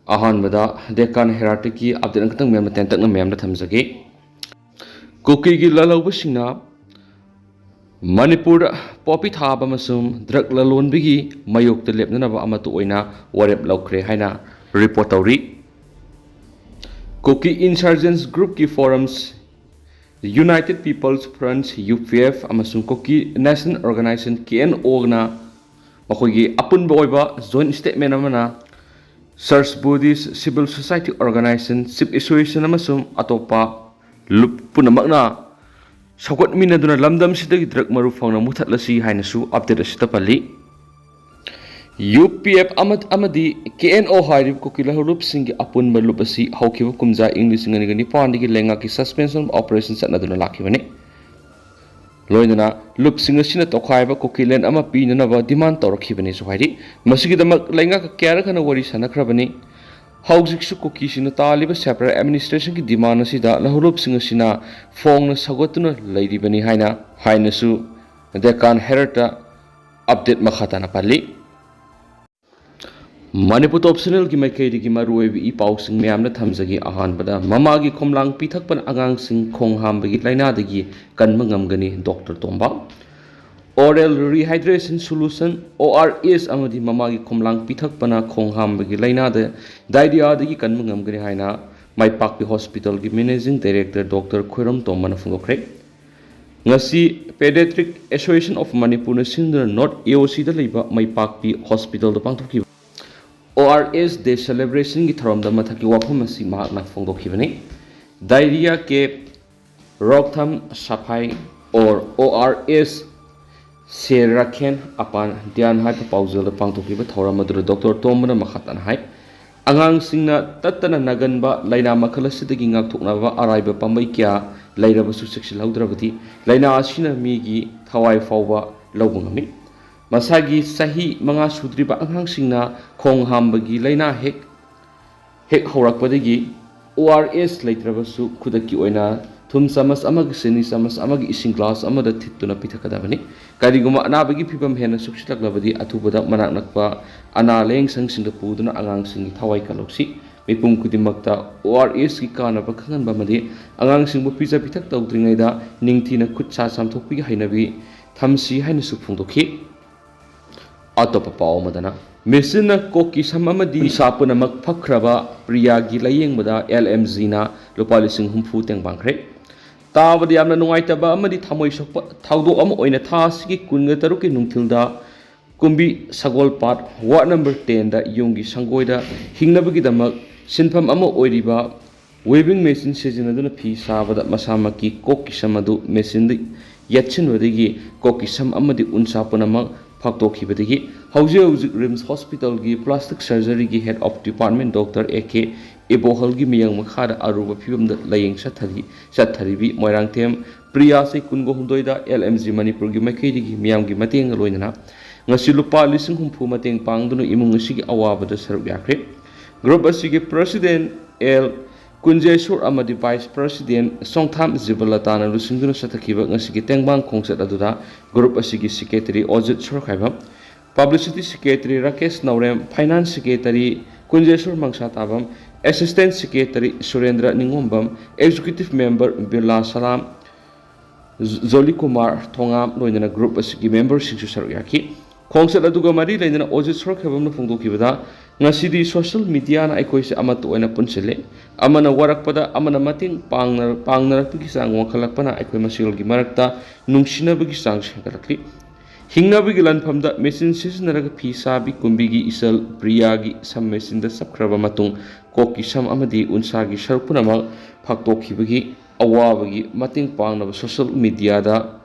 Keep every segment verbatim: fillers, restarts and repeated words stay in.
ꯑꯍꯥꯟꯕꯗ Deccan Heraldꯀꯤ update ꯑꯃꯈꯛꯇꯪ ꯃꯌꯥꯝꯗ ꯇꯦꯟꯇꯛꯅ ꯃꯌꯥꯝꯗ ꯊꯝꯖꯒꯦ꯫ ꯀꯨꯀꯤꯒꯤ ꯂꯥꯜꯍꯧꯕꯁꯤꯡꯅ ꯃꯅꯤꯄꯨꯔꯗ ꯄꯣꯄꯤ ꯊꯥꯕ ꯑꯃꯁꯨꯡ drug ꯂꯂꯣꯟꯕꯤꯒꯤ ꯃꯥꯌꯣꯛꯇ ꯂꯦꯞꯅꯅꯕ ꯑꯃꯠꯇ ꯑꯣꯏꯅ ꯋꯥꯔꯦꯞ ꯂꯧꯈ꯭ꯔꯦ ꯍꯥꯏꯅ report ꯇꯧꯔꯤ꯫ Kuki Insurgents Groupꯀꯤ forums United People's Front, UPF, ꯑꯃꯁꯨꯡ Kuki National Organization, KNOꯅ ꯃꯈꯣꯏꯒꯤ ꯑꯄꯨꯟꯕ ꯑꯣꯏꯕ joint statement ꯑꯃꯅ Church, Buddhist, civil society organization, chief association ꯑꯃꯁꯨꯡ ꯑꯇꯣꯞꯄ ꯂꯨꯞ ꯄꯨꯝꯅꯃꯛꯅ ꯁꯧꯒꯠꯃꯤꯟꯅꯗꯨꯅ ꯂꯝꯗꯝꯁꯤꯗꯒꯤ drug ꯃꯔꯨ ꯐꯪꯅ ꯃꯨꯊꯠꯂꯁꯤ ꯍꯥꯏꯅꯁꯨ update ꯑꯁꯤꯗ ꯄꯜꯂꯤ꯫ UPF ꯑꯃ-, ꯑꯃꯗꯤ KNO ꯍꯥꯏꯔꯤꯕ ꯀꯨꯀꯤ ꯂꯥꯜꯍꯧꯂꯨꯞꯁꯤꯡꯒꯤ ꯑꯄꯨꯟꯕ ꯂꯨꯞ ꯑꯁꯤ ꯍꯧꯈꯤꯕ ꯀꯨꯝꯖꯥ ꯏꯪ ꯂꯤꯁꯤꯡ ꯑꯅꯤꯒ ꯅꯤꯄꯥꯟꯗꯒꯤ ꯂꯩꯉꯥꯛꯀꯤ suspension of operation ꯆꯠꯅꯗꯨꯅ ꯂꯥꯛꯈꯤꯕꯅꯤ꯫ ꯂꯣꯏꯅꯅ ꯂꯨꯞꯁꯤꯡ ꯑꯁꯤꯅ ꯇꯣꯈꯥꯏꯕ ꯀꯨꯀꯤꯂꯦꯟ ꯑꯃ ꯄꯤꯅꯅꯕ demand ꯇꯧꯔꯛꯈꯤꯕꯅꯤꯁꯨ ꯍꯥꯏꯔꯤ꯫ ꯃꯁꯤꯒꯤꯗꯃꯛ ꯂꯩꯉꯥꯛꯀ ꯀꯌꯥꯔꯛ ꯍꯟꯅ ꯋꯥꯔꯤ ꯁꯥꯟꯅꯈ꯭ꯔꯕꯅꯤ꯫ ꯍꯧꯖꯤꯛꯁꯨ ꯀꯨꯀꯤꯁꯤꯡꯅ ꯇꯥꯜꯂꯤꯕ separate administrationꯒꯤ demand ꯑꯁꯤꯗ ꯂꯥꯜꯍꯧꯂꯨꯞꯁꯤꯡ ꯑꯁꯤꯅ ꯐꯣꯡꯅ ꯁꯧꯒꯠꯇꯨꯅ ꯂꯩꯔꯤꯕꯅꯤ ꯍꯥꯏꯅ, ꯍꯥꯏꯅꯁꯨ Deccan Heraldꯇ update ꯃꯈꯥ ꯇꯥꯅ ꯄꯜꯂꯤ꯫ ꯃꯅꯤꯄꯨꯔ Top Channelꯒꯤ ꯃꯥꯏꯀꯩꯗꯒꯤ ꯃꯔꯨꯑꯣꯏꯕ ꯏ ꯄꯥꯎꯁꯤꯡ ꯃꯌꯥꯝꯅ ꯊꯝꯖꯒꯦ꯫ ꯑꯍꯥꯟꯕꯗ, ꯃꯃꯥꯒꯤ ꯈꯣꯝꯂꯥꯡ ꯄꯤꯊꯛꯄꯅ ꯑꯉꯥꯡꯁꯤꯡ ꯈꯣꯡ ꯍꯥꯝꯕꯒꯤ ꯂꯥꯏꯅꯥꯗꯒꯤ ꯀꯟꯕ ꯉꯝꯒꯅꯤ, ꯗꯣꯛꯇꯔ ꯇꯣꯝꯕ꯫ Oral Rehydration Solution, ORS, ꯑꯃꯗꯤ ꯃꯃꯥꯒꯤ ꯈꯣꯝꯂꯥꯡ ꯄꯤꯊꯛꯄꯅ ꯈꯣꯡ ꯍꯥꯝꯕꯒꯤ ꯂꯥꯏꯅꯥꯗ, diarrheaꯗꯒꯤ ꯀꯟꯕ ꯉꯝꯒꯅꯤ ꯍꯥꯏꯅ ꯃꯥꯏ ꯄꯥꯛꯄꯤ Hospitalꯒꯤ Managing Director ꯗꯣꯛꯇꯔ ꯈꯣꯏꯔꯝ ꯇꯣꯝꯕꯅ ꯐꯣꯡꯗꯣꯛꯈ꯭ꯔꯦ꯫ ꯉꯁꯤ Pediatric Association of Manipurꯅ ꯁꯤꯟꯗꯨꯅ North AOCꯗ ꯂꯩꯕ ꯃꯥꯏ ꯄꯥꯛꯄꯤ Hospitalꯗ ꯄꯥꯡꯊꯣꯛꯈꯤꯕ ORS Day Celebrationꯒꯤ ꯊꯧꯔꯝꯗ ꯃꯊꯛꯀꯤ ꯋꯥꯐꯝ ꯑꯁꯤ ꯃꯍꯥꯛꯅ ꯐꯣꯡꯗꯣꯛꯈꯤꯕꯅꯤ꯫ Diarrhea cap, Roktham Saphai or ORS Se Rakhen Apan Dhyan ꯍꯥꯏꯕ ꯄꯥꯎꯖꯦꯜꯗ ꯄꯥꯡꯊꯣꯛꯈꯤꯕ ꯊꯧꯔꯝ ꯑꯗꯨꯗ ꯗꯣꯛꯇꯔ ꯇꯣꯝꯕꯅ ꯃꯈꯥ ꯇꯥꯅ ꯍꯥꯏ, ꯑꯉꯥꯡꯁꯤꯡꯅ ꯇꯠꯇꯅ ꯅꯥꯒꯟꯕ ꯂꯥꯏꯅꯥ ꯃꯈꯜ ꯑꯁꯤꯗꯒꯤ ꯉꯥꯛꯊꯣꯛꯅꯕ ꯑꯔꯥꯏꯕ ꯄꯥꯝꯕꯩ ꯀꯌꯥ ꯂꯩꯔꯕꯁꯨ ꯆꯦꯛꯁꯤꯜꯍꯧꯗ꯭ꯔꯕꯗꯤ ꯂꯥꯏꯅꯥ ꯑꯁꯤꯅ ꯃꯤꯒꯤ ꯊꯋꯥꯏ ꯐꯥꯎꯕ ꯂꯧꯕ ꯉꯝꯃꯤ꯫ ꯃꯁꯥꯒꯤ ꯆꯍꯤ ꯃꯉꯥ ꯁꯨꯗ꯭ꯔꯤꯕ ꯑꯉꯥꯡꯁꯤꯡꯅ ꯈꯣꯡ ꯍꯥꯝꯕꯒꯤ ꯂꯥꯏꯅꯥ ꯍꯦꯛ, ꯍꯦꯛ ꯍꯧꯔꯛꯄꯗꯒꯤ ORS ꯂꯩꯇ꯭ꯔꯕꯁꯨ ꯈꯨꯗꯛꯀꯤ ꯑꯣꯏꯅ ꯊꯨꯝ ꯆꯥꯃꯁ ꯑꯃꯒ ꯁꯤꯅꯤ ꯆꯥꯃꯁ ꯑꯃꯒꯤ ꯏꯁꯤꯡ ꯒ꯭ꯂꯥꯁ ꯑꯃꯗ ꯊꯤꯠꯇꯨꯅ ꯄꯤꯊꯛꯀꯗꯕꯅꯤ꯫ ꯀꯔꯤꯒꯨꯝꯕ ꯑꯅꯥꯕꯒꯤ ꯐꯤꯕꯝ ꯍꯦꯟꯅ ꯁꯣꯛꯆꯤꯜꯂꯛꯂꯕꯗꯤ ꯑꯊꯨꯕꯗ ꯃꯅꯥꯛ ꯅꯛꯄ ꯑꯅꯥ ꯂꯥꯌꯦꯡ ꯁꯪꯁꯤꯡꯗ ꯄꯨꯗꯨꯅ ꯑꯉꯥꯡꯁꯤꯡꯒꯤ ꯊꯋꯥꯏ ꯀꯜꯍꯧꯁꯤ꯫ ꯃꯤꯄꯨꯝ ꯈꯨꯗꯤꯡꯃꯛꯇ ꯑꯣ ꯑꯥꯔ ꯑꯦꯁꯀꯤ ꯀꯥꯟꯅꯕ ꯈꯪꯍꯟꯕ ꯑꯃꯗꯤ ꯑꯉꯥꯡꯁꯤꯡꯕꯨ ꯄꯤꯖ ꯄꯤꯊꯛ ꯇꯧꯗ꯭ꯔꯤꯉꯩꯗ ꯅꯤꯡꯊꯤꯅ ꯈꯨꯠ ꯁꯥ ꯆꯥꯝꯊꯣꯛꯄꯒꯤ ꯍꯩꯅꯕꯤ ꯊꯝꯁꯤ ꯍꯥꯏꯅꯁꯨ ꯐꯣꯡꯗꯣꯛꯈꯤ꯫ ꯑꯇꯣꯞꯄ ꯄꯥꯎ ꯑꯃꯗꯅ, ꯃꯦꯆꯤꯟꯅ ꯀꯣꯛꯀꯤ ꯁꯝ ꯑꯃꯗꯤ ꯏꯁꯥ ꯄꯨꯝꯅꯃꯛ ꯐꯛꯈ꯭ꯔꯕ ꯄ꯭ꯔꯤꯌꯥꯒꯤ ꯂꯥꯌꯦꯡꯕꯗ ꯑꯦꯜ ꯑꯦꯝ ꯖꯤꯅ ꯂꯨꯄꯥ ꯂꯤꯁꯤꯡ ꯍꯨꯝꯐꯨ ꯇꯦꯡꯕꯥꯡꯈ꯭ꯔꯦ꯫ ꯇꯥꯕꯗ ꯌꯥꯝꯅ ꯅꯨꯡꯉꯥꯏꯇꯕ ꯑꯃꯗꯤ ꯊꯃꯣꯏ ꯁꯣꯛꯄ ꯊꯧꯗꯣꯛ ꯑꯃ ꯑꯣꯏꯅ ꯊꯥ ꯑꯁꯤꯒꯤ ꯀꯨꯟꯒ ꯇꯔꯨꯛꯀꯤ ꯅꯨꯡꯊꯤꯜꯗ ꯀꯨꯝꯕꯤ ꯁꯒꯣꯜꯄꯥꯠ ꯋꯥꯔꯗ ꯅꯝꯕꯔ ꯇꯦꯟꯗ ꯌꯨꯝꯒꯤ ꯁꯪꯒꯣꯏꯗ ꯍꯤꯡꯅꯕꯒꯤꯗꯃꯛ ꯁꯤꯟꯐꯝ ꯑꯃ ꯑꯣꯏꯔꯤꯕ ꯋꯤꯚꯤꯡ ꯃꯦꯆꯤꯟ ꯁꯤꯖꯤꯟꯅꯗꯨꯅ ꯐꯤ ꯁꯥꯕꯗ ꯃꯁꯥꯃꯛꯀꯤ ꯀꯣꯛꯀꯤ ꯁꯝ ꯑꯗꯨ ꯃꯦꯆꯤꯟꯗ ꯌꯦꯠꯁꯤꯟꯕꯗꯒꯤ ꯀꯣꯛꯀꯤ ꯁꯝ ꯑꯃꯗꯤ ꯎꯟꯁꯥ ꯄꯨꯝꯅꯃꯛ ꯐꯥꯛꯇꯣꯛꯈꯤꯕꯗꯒꯤ ꯍꯧꯖꯤꯛ ꯍꯧꯖꯤꯛ ꯔꯤꯝꯁ ꯍꯣꯁꯄꯤꯇꯥꯜꯒꯤ ꯄ꯭ꯂꯥꯁꯇꯤꯛ ꯁꯔꯖꯔꯤꯒꯤ head of department doctor A K ꯏꯕꯣꯍꯜꯒꯤ ꯃꯤꯌꯥꯝ ꯃꯈꯥꯗ ꯑꯔꯨꯕ ꯐꯤꯕꯝꯗ ꯂꯥꯌꯦꯡ ꯆꯠꯊꯔꯤ꯫ ꯆꯠꯊꯔꯤꯕꯤ ꯃꯣꯏꯔꯥꯡꯊꯦꯝ ꯄ꯭ꯔꯤꯌꯥꯁꯤ ꯀꯨꯟꯒ ꯍꯨꯝꯗꯣꯏꯗ ꯑꯦꯜ ꯑꯦꯝ ꯖꯤ ꯃꯅꯤꯄꯨꯔꯒꯤ ꯃꯥꯏꯀꯩꯗꯒꯤ ꯃꯤꯌꯥꯝꯒꯤ ꯃꯇꯦꯡꯒ ꯂꯣꯏꯅꯅ ꯉꯁꯤ ꯂꯨꯄꯥ ꯂꯤꯁꯤꯡ ꯍꯨꯝꯐꯨ ꯃꯇꯦꯡ ꯄꯥꯡꯗꯨꯅ ꯏꯃꯨꯡ ꯑꯁꯤꯒꯤ ꯑꯋꯥꯕꯗ ꯁꯔꯨꯛ ꯌꯥꯈ꯭ꯔꯦ꯫ ꯒ꯭ꯔꯨꯞ ꯑꯁꯤꯒꯤ ꯄ꯭ꯔꯁꯤꯗꯦꯟ ꯑꯦꯜ ꯀꯨꯟꯖꯦꯁꯣꯔ ꯑꯃꯗꯤ ꯚꯥꯏꯁ ꯄ꯭ꯔꯁꯤꯗꯦꯟ ꯁꯣꯡꯊꯥꯝ ꯖꯤꯕꯂꯇꯥꯅ ꯂꯨꯆꯤꯡꯗꯨꯅ ꯆꯠꯊꯈꯤꯕ ꯉꯁꯤꯒꯤ ꯇꯦꯡꯕꯥꯡ ꯈꯣꯡꯆꯠ ꯑꯗꯨꯗ ꯒ꯭ꯔꯨꯞ ꯑꯁꯤꯒꯤ secretary Ojit Sorokhaibam, publicity secretary Rakesh Naorem, finance secretary Kunjesor Mangsatabam, assistant secretary Surendra Ningombam, executive member Birla Salam, Jolikumar Thongam ꯂꯣꯏꯅꯅ ꯒ꯭ꯔꯨꯞ ꯑꯁꯤꯒꯤ ꯃꯦꯝꯕꯔꯁꯤꯡꯁꯨ ꯁꯔꯨꯛ ꯌꯥꯈꯤ꯫ ꯈꯣꯡꯆꯠ ꯑꯗꯨꯒ ꯃꯔꯤ ꯂꯩꯅꯅ ꯑꯣꯖꯤꯠ ꯁꯣꯔꯈꯦꯕꯝꯅ ꯐꯣꯡꯗꯣꯛꯈꯤꯕꯗ, ꯉꯁꯤꯗꯤ ꯁꯣꯁꯤꯌꯦꯜ ꯃꯤꯗꯤꯌꯥꯅ ꯑꯩꯈꯣꯏꯁꯦ ꯑꯃꯠꯇ ꯑꯣꯏꯅ ꯄꯨꯟꯁꯤꯜꯂꯦ꯫ ꯑꯃꯅ ꯋꯥꯔꯛꯄꯗ ꯑꯃꯅ ꯃꯇꯦꯡ ꯄꯥꯡꯅ-, ꯄꯥꯡꯅꯔꯛꯄꯒꯤ ꯆꯥꯡ ꯋꯥꯡꯈꯠꯂꯛꯄꯅ ꯑꯩꯈꯣꯏ ꯃꯁꯦꯜꯒꯤ ꯃꯔꯛꯇ ꯅꯨꯡꯁꯤꯅꯕꯒꯤ ꯆꯥꯡꯁꯨ ꯍꯦꯟꯒꯠꯂꯛꯂꯤ꯫ ꯍꯤꯡꯅꯕꯒꯤ ꯂꯥꯟꯐꯝꯗ ꯃꯦꯆꯤꯟ ꯁꯤꯖꯤꯟꯅꯔꯒ ꯐꯤ ꯁꯥꯕꯤ ꯀꯨꯝꯕꯤꯒꯤ ꯏꯆꯜ ꯄ꯭ꯔꯤꯌꯥꯒꯤ ꯁꯝ ꯃꯦꯆꯤꯟꯗ ꯆꯞꯈ꯭ꯔꯕ ꯃꯇꯨꯡ ꯀꯣꯛꯀꯤ ꯁꯝ ꯑꯃꯗꯤ ꯎꯟꯁꯥꯒꯤ ꯁꯔꯨꯛ ꯄꯨꯝꯅꯃꯛ ꯐꯥꯛꯇꯣꯛꯈꯤꯕꯒꯤ ꯑꯋꯥꯕꯒꯤ ꯃꯇꯦꯡ ꯄꯥꯡꯅꯕ ꯁꯣꯁꯤꯌꯦꯜ ꯃꯤꯗꯤꯌꯥꯗ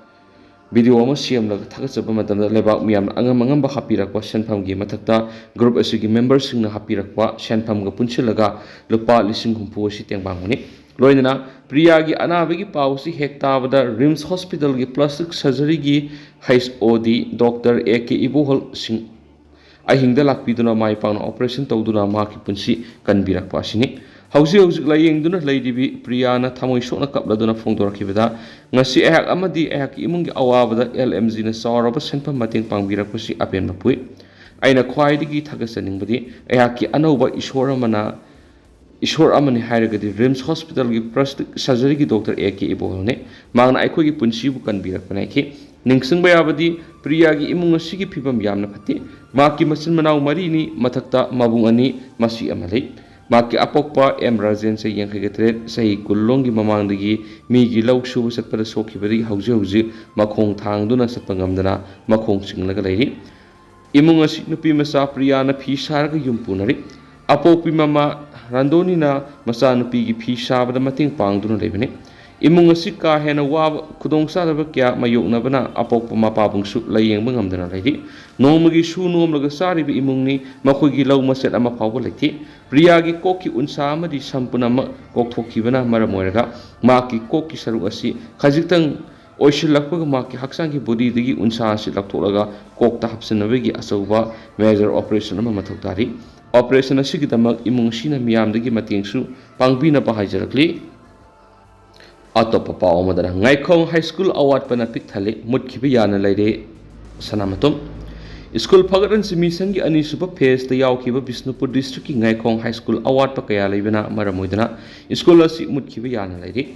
ꯚꯤꯗꯤꯑꯣ ꯑꯃ ꯁꯦꯝꯂꯒ ꯊꯥꯒꯠꯆꯕ ꯃꯇꯝꯗ ꯂꯩꯕꯥꯛ ꯃꯤꯌꯥꯝꯅ ꯑꯉꯝ ꯑꯉꯝꯕ ꯍꯥꯞꯄꯤꯔꯛꯄ ꯁꯦꯟꯐꯝꯒꯤ ꯃꯊꯛꯇ ꯒ꯭ꯔꯨꯞ ꯑꯁꯤꯒꯤ ꯃꯦꯝꯕꯔꯁꯤꯡꯅ ꯍꯥꯞꯄꯤꯔꯛꯄ ꯁꯦꯟꯐꯝꯒ ꯄꯨꯟꯁꯤꯜꯂꯒ ꯂꯨꯄꯥ ꯂꯤꯁꯤꯡ ꯍꯨꯝꯐꯨ ꯑꯁꯤ ꯇꯦꯡꯕꯥꯡꯕꯅꯤ꯫ ꯂꯣꯏꯅꯅ ꯄ꯭ꯔꯤꯌꯥꯒꯤ ꯑꯅꯥꯕꯒꯤ ꯄꯥꯎ ꯑꯁꯤ ꯍꯦꯛ ꯇꯥꯕꯗ ꯔꯤꯝꯁ ꯍꯣꯁꯄꯤꯇꯥꯜꯒꯤ ꯄ꯭ꯂꯥꯁꯇꯤꯛ ꯁꯔꯖꯔꯤꯒꯤ ꯍꯩꯆ ꯑꯣ ꯗꯤ ꯗꯣꯛꯇꯔ ꯑꯦ ꯀꯦ ꯏꯕꯣꯍꯜ ꯁꯤꯡ ꯑꯍꯤꯡꯗ ꯂꯥꯛꯄꯤꯗꯨꯅ ꯃꯥꯏ ꯄꯥꯛꯅ ꯑꯣꯄꯔꯦꯁꯟ ꯇꯧꯗꯨꯅ ꯃꯍꯥꯛꯀꯤ ꯄꯨꯟꯁꯤ ꯀꯟꯕꯤꯔꯛꯄ ꯑꯁꯤꯅꯤ꯫ ꯍꯧꯖꯤꯛ ꯍꯧꯖꯤꯛ ꯂꯥꯌꯦꯡꯗꯨꯅ ꯂꯩꯔꯤꯕꯤ ꯄ꯭ꯔꯤꯌꯥꯅ ꯊꯃꯣꯏ ꯁꯣꯛꯅ ꯀꯞꯂꯗꯨꯅ ꯐꯣꯡꯗꯣꯔꯛꯈꯤꯕꯗ, "ꯉꯁꯤ ꯑꯩꯍꯥꯛ ꯑꯃꯗꯤ ꯑꯩꯍꯥꯛꯀꯤ ꯏꯃꯨꯡꯒꯤ ꯑꯋꯥꯕꯗ ꯑꯦꯜ ꯑꯦꯝ ꯖꯤꯅ ꯆꯥꯎꯔꯕ ꯁꯦꯟꯐꯝ ꯃꯇꯦꯡ ꯄꯥꯡꯕꯤꯔꯛꯄꯁꯤ ꯑꯄꯦꯟꯕ ꯄꯣꯛꯏ꯫ ꯑꯩꯅ ꯈ꯭ꯋꯥꯏꯗꯒꯤ ꯊꯥꯒꯠꯆꯅꯤꯡꯕꯗꯤ ꯑꯩꯍꯥꯛꯀꯤ ꯑꯅꯧꯕ ꯏꯁꯣꯔ ꯑꯃꯅ, ꯏꯁꯣꯔ ꯑꯃꯅꯤ ꯍꯥꯏꯔꯒꯗꯤ ꯔꯤꯝꯁ ꯍꯣꯁꯄꯤꯇꯥꯜꯒꯤ ꯄ꯭ꯂꯥꯁꯇꯤꯛ ꯁꯔꯖꯔꯤꯒꯤ ꯗꯣꯛꯇꯔ ꯑꯦ ꯀꯦ ꯏꯕꯣꯜꯅꯤ꯫ ꯃꯍꯥꯛꯅ ꯑꯩꯈꯣꯏꯒꯤ ꯄꯨꯟꯁꯤꯕꯨ ꯀꯟꯕꯤꯔꯛꯄꯅꯤ" ꯍꯥꯏꯈꯤ꯫ ꯅꯤꯡꯁꯤꯡꯕ ꯌꯥꯕꯗꯤ, ꯄ꯭ꯔꯤꯌꯥꯒꯤ ꯏꯃꯨꯡ ꯑꯁꯤꯒꯤ ꯐꯤꯕꯝ ꯌꯥꯝꯅ ꯐꯠꯇꯦ꯫ ꯃꯍꯥꯛꯀꯤ ꯃꯆꯤꯟ ꯃꯅꯥꯎ ꯃꯔꯤꯅꯤ, ꯃꯊꯛꯇ ꯃꯕꯨꯡ ꯑꯅꯤ, ꯃꯆꯤ ꯑꯃ ꯂꯩ꯫ ꯃꯍꯥꯛꯀꯤ ꯑꯄꯣꯛꯄ ꯑꯦꯝ ꯔꯥꯖꯦꯟ, ꯆꯍꯤ ꯌꯥꯡꯈꯩꯒ ꯇꯔꯦꯠ, ꯆꯍꯤ ꯀꯨꯟꯂꯣꯝꯒꯤ ꯃꯃꯥꯡꯗꯒꯤ ꯃꯤꯒꯤ ꯂꯧ ꯁꯨꯕ ꯆꯠꯄꯗ ꯁꯣꯛꯈꯤꯕꯗꯒꯤ ꯍꯧꯖꯤꯛ ꯍꯧꯖꯤꯛ ꯃꯈꯣꯡ ꯊꯥꯡꯗꯨꯅ ꯆꯠꯄ ꯉꯝꯗꯅ ꯃꯈꯣꯡ ꯆꯤꯡꯂꯒ ꯂꯩꯔꯤ꯫ ꯏꯃꯨꯡ ꯑꯁꯤ ꯅꯨꯄꯤ ꯃꯆꯥ ꯄ꯭ꯔꯤꯌꯥꯅ ꯐꯤ ꯁꯥꯔꯒ ꯌꯨꯝ ꯄꯨꯅꯔꯤ꯫ ꯑꯄꯣꯛꯄꯤ ꯃꯃꯥ ꯔꯥꯟꯗꯣꯅꯤꯅ ꯃꯆꯥꯅꯨꯄꯤꯒꯤ ꯐꯤ ꯁꯥꯕꯗ ꯃꯇꯦꯡ ꯄꯥꯡꯗꯨꯅ ꯂꯩꯕꯅꯤ꯫ ꯏꯃꯨꯡ ꯑꯁꯤ ꯀꯥ ꯍꯦꯟꯅ ꯋꯥꯕ, ꯈꯨꯗꯣꯡꯆꯥꯗꯕ ꯀꯌꯥ ꯃꯥꯌꯣꯛꯅꯕꯅ ꯑꯄꯣꯛꯄ ꯃꯄꯥꯕꯨꯡꯁꯨ ꯂꯥꯌꯦꯡꯕ ꯉꯝꯗꯅ ꯂꯩꯔꯤ꯫ ꯅꯣꯡꯃꯒꯤ ꯁꯨ ꯅꯣꯝꯂꯒ ꯆꯥꯔꯤꯕ ꯏꯃꯨꯡꯅꯤ꯫ ꯃꯈꯣꯏꯒꯤ ꯂꯧ ꯃꯆꯦꯠ ꯑꯃ ꯐꯥꯎꯕ ꯂꯩꯇꯦ꯫ ꯄ꯭ꯔꯤꯌꯥꯒꯤ ꯀꯣꯛꯀꯤ ꯎꯟꯁꯥ ꯑꯃꯗꯤ ꯁꯝ ꯄꯨꯝꯅꯃꯛ ꯀꯣꯛꯊꯣꯛꯈꯤꯕꯅ ꯃꯔꯝ ꯑꯣꯏꯔꯒ, ꯃꯍꯥꯛꯀꯤ ꯀꯣꯛꯀꯤ ꯁꯔꯨꯛ ꯑꯁꯤ ꯈꯖꯤꯛꯇꯪ ꯑꯣꯏꯁꯤꯜꯂꯛꯄꯒ ꯃꯍꯥꯛꯀꯤ ꯍꯛꯆꯥꯡꯒꯤ ꯕꯣꯗꯤꯗꯒꯤ ꯎꯟꯁꯥ ꯑꯁꯤ ꯂꯧꯊꯣꯛꯂꯒ ꯀꯣꯛꯇ ꯍꯥꯞꯆꯤꯟꯅꯕꯒꯤ ꯑꯆꯧꯕ ꯃꯦꯖꯔ ꯑꯣꯄꯔꯦꯁꯟ ꯑꯃ ꯃꯊꯧ ꯇꯥꯔꯤ꯫ ꯑꯣꯄꯔꯦꯁꯟ ꯑꯁꯤꯒꯤꯗꯃꯛ ꯏꯃꯨꯡ ꯑꯁꯤꯅ ꯃꯤꯌꯥꯝꯗꯒꯤ ꯃꯇꯦꯡꯁꯨ ꯄꯥꯡꯕꯤꯅꯕ ꯍꯥꯏꯖꯔꯛꯂꯤ꯫ ꯑꯇꯣꯞꯄ ꯄꯥꯎ ꯑꯃꯗꯅ, ꯉꯥꯏꯈꯣꯡ ꯍꯥꯏ ꯁ꯭ꯀꯨꯜ ꯑꯋꯥꯠꯄꯅ ꯄꯤꯛ ꯊꯜꯂꯦ, ꯃꯨꯠꯈꯤꯕ ꯌꯥꯅ ꯂꯩꯔꯦ ꯁꯅꯥꯃꯇꯣꯝ꯫ ꯁ꯭ꯀꯨꯜ ꯐꯒꯠꯍꯟꯁꯤ ꯃꯤꯁꯟꯒꯤ ꯑꯅꯤꯁꯨꯕ ꯐꯦꯖꯇ ꯌꯥꯎꯈꯤꯕ ꯕꯤꯁꯅꯨꯄꯨꯔ ꯗꯤꯁꯇ꯭ꯔꯤꯛꯀꯤ ꯉꯥꯏꯈꯣꯡ ꯍꯥꯏ ꯁ꯭ꯀꯨꯜ ꯑꯋꯥꯠꯄ ꯀꯌꯥ ꯂꯩꯕꯅ ꯃꯔꯝ ꯑꯣꯏꯗꯨꯅ ꯁ꯭ꯀꯨꯜ ꯑꯁꯤ ꯃꯨꯠꯈꯤꯕ ꯌꯥꯅ ꯂꯩꯔꯤ꯫